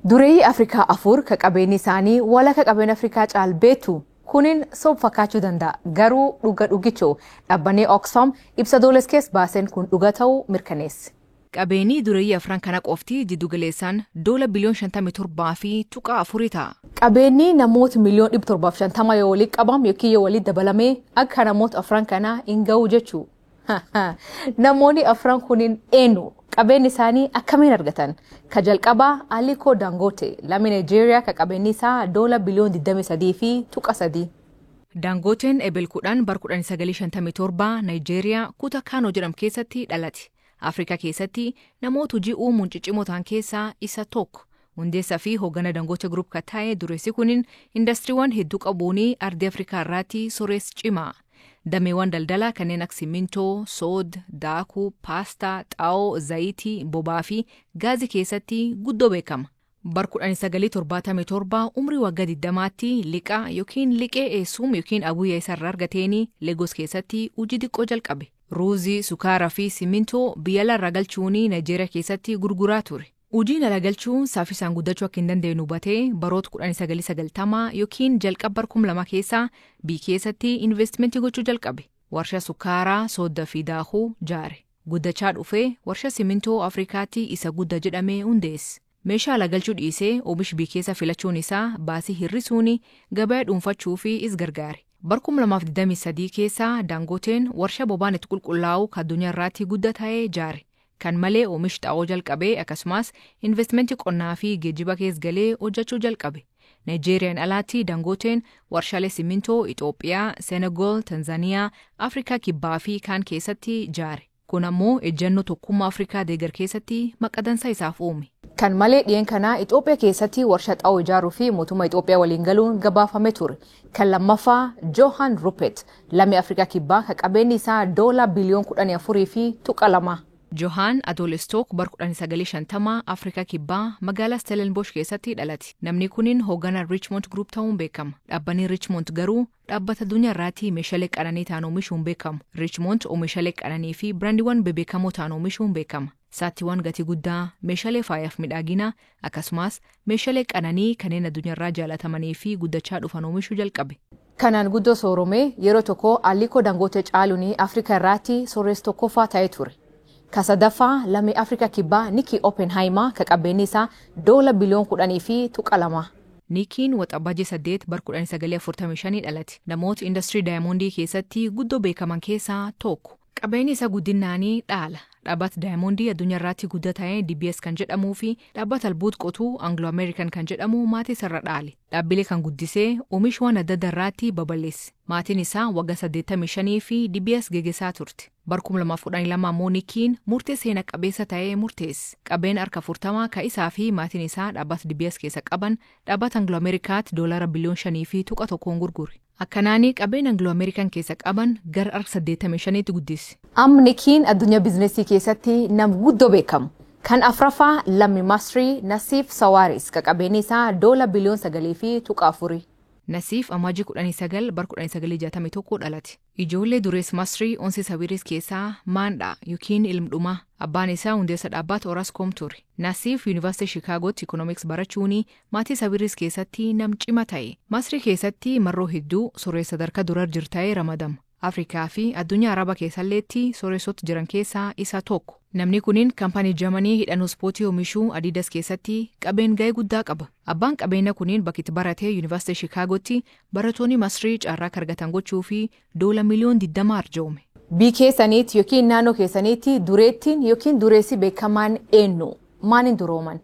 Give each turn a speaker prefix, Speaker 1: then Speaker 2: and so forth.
Speaker 1: Dureeyyii Afrikaa afur ka qabeenyi isaanii walakka qabeenya Afrikaa caal beektu kunin soba fakkaachuu danda'a. Garuu dhuga dhugichoo dhaabbanni Oxfam ibsa dooles keessa baaseen kun dhuga ta'uu mirkaneesse.
Speaker 2: Qabeenyi dureeyyii afran kana qofti jiddugaleessaan doola biliyoon 57 fi tuqaa afurii ta'a.
Speaker 1: Qabeenyi namoota miliyoon 750 yoo walitti qabam yookiin yoo walitti dabalamee akka namoota afran kanaa hin ga'u jechuu. Namoonni afran kunin eenyu? Qabeenyi isaanii akkamiin argatan? Ka jalqabaa Aliko Dangote lammii Naayijeeriyaa ka qabeenyi isaa doola biliyoon 23 fi tuqa 3.
Speaker 2: Daangooteen ebel 10 bar 1957 Naayijeeriyaa kutaa Kaanoo jedhamu keessatti dhalate. Afrikaa keessatti namoota hojii uumuun ciccimoo ta'an keessaa isa tokko. Hundeessaa fi hoogganaa Dangote Group kan ta'e dureessi kunin indastiriiwwan hedduu qabuun ardii Afrikaa irratti sooressa cimaa. Dameewwan daldalaa kanneen akka simmintoo, sood, daakuu, paastaa, xaa'oo, zayitii, boba'aa fi gaazii keessatti guddoo beekama. Bar 1977 umrii waggaa 20tti liqaa yookiin liqee eessum yookiin abuyyaa isarraa argateen Leegos keessatti hojii xiqqoo jalqabe. Ruuzii, sukaaraa fi simmintoo biyya alaarraa galchuun Naayijeeriyaa keessatti gurguraa ture. Hojiin ala galchuun saffisaan guddachuu akka hin dandeenye hubatee baroota 1990 yookiin jalqaba 2000 keessa biyya keessatti investimentii gochuu jalqabe. Warshaa sukkaaraa, sooddaa fi daakuu jaare. Guddachaa dhufee warshaa simmintoo Afrikaatti isa guddaa jedhamee hundeesse. Meeshaa ala galchuu dhiisee oomisha biyya keessa filachuun isaa baasii hir'isuun gabaa dhuunfachuu fi is gargaare. Bar 2023 keessa Daangoteen warshaa boba'aan itti qulqullaa'u kan addunyaa irratti guddaa ta'ee jaare. Kan malee oomisha xaa'oo jalqabee akkasumas investimentii qonnaa fi geejjiba keessa galee hojjechuu jalqabe. Naayijeeriyaan alaatti Daangooteen warshaalee simmintoo Itoophiyaa, Senegaal, Tanzaaniyaa, Afrikaa Kibbaa fi kaan keessatti jaare. Kun ammoo ejjennoo tokkummaa Afrikaa deeggar keessatti maqadansa isaaf uume.
Speaker 1: Kan malee dhiyeen kanaa Itoophiyaa keessatti warshaa xaa'oo ijaaruu fi mootummaa Itoophiyaa waliin galuun gabaafame ture. Kan lammaffaa Johan Rupert lammii Afrikaa Kibbaa kan qabeenyi isaa doola biliyoon 14 fi tuqa 2.
Speaker 2: Johaan Adoolistook bar 1950 Afrikaa Kibbaa magaalaa Stellenbosch keessatti dhalate. Namni kunin hoogganaa Richmond Group ta'uun beekama. Dhaabbanni Richmond garuu dhaabbata addunyaa irratti meeshaalee qananii ta'an oomishuun beekamu. Richmond oomishaalee qananii fi biraandiiwwan bebeekamoo ta'an oomishuun beekama. Saattiiwwan gatii guddaa, meeshaalee faayaaf miidhaginaa akkasumas meeshaalee qananii kanneen addunyaarraa jaalatamanii fi guddachaa dhufan oomishuu jalqabe.
Speaker 1: Kanaan guddoo sooromee yeroo tokko Aliko Dangote caaluun Afrikaa irratti sooressa tokkoffaa ta'ee ture. Ka sadaffaa lammii Afrikaa Kibbaa Nikii Oppenheimer ka qabeenyi isaa doola biliyoon 10 fi tuqa 2.
Speaker 2: Nikiin waxabajee 8 bar 1945 dhalate. Namoota indastirii daayimondii keessatti guddoo beekaman keessaa tokko. Qabeenyi isaa guddinaanii dhaala. Dhaabbata daayimondii addunyaa irratti guddaa ta'e DBS kan jedhamuu fi dhaabbata albuud qotuu Anglo American kan jedhamu maatii isarra dhaale. Dhaabbilee kan guddisee oomisha waan adda addaa irratti babal'eesse. Maatiin isaa waggaa 85 fi DBS geggeessaa turte. Bar 2012 ammoo Nikiin murtee seena qabeessa ta'ee murteesse. Qabeen harka 40 ka isaa fi maatiin isaa dhaabbata DBS keessa qaban dhaabbata Anglo Amerikaatti doolara biliyoon 5 fi tuqa tokkoon gurgure. Akkanaanii qabeen Anglo American keessa qaban gara harka 85tti guddise.
Speaker 1: Amma Nikiin addunyaa biizinesii keessatti nam guddoo beekamu. Kan afraffaa lammii Masrii Nasiif Sawaaris ka qabeenyi isaa doola biliyoon 9 fi tuqa 4.
Speaker 2: Nasiif Amajjii 19 bar 1961 dhalate. Ijoollee durees Masrii Onsi Sawiris keessaa Maandhaa yookiin ilmdhumaa. Abbaan isaa hundeessa dhaabbata Orascom ture. Nasiif Yuunivarsiitii Shikaagootti Ikoonomiks barachuun maatii Sawiris keessatti nam cima ta'e. Masrii keessatti marroo hedduu sooressa sadarkaa durar jirta'ee ramadama. Afrikaa fi addunyaa Arabaa keessalleetti sooressota jiran keessaa isa tokko. Namni kunin kaampaanii Jarmanii hidhannoo ispoortii oomishuu Adidas keessatti qabeen ga'ee guddaa qaba. Abbaan qabeenya kunin bakki itti baratee Yuunivarsiitii Shikaagootti barattoonni Masrii carraa akka argatan gochuu fi doola miliyoon 20 arjoome.
Speaker 1: Biyya keessaniitti yookiin naannoo keessaniitti dureettiin yookiin dureessi beekamaan eenyu? Maaliin durooman?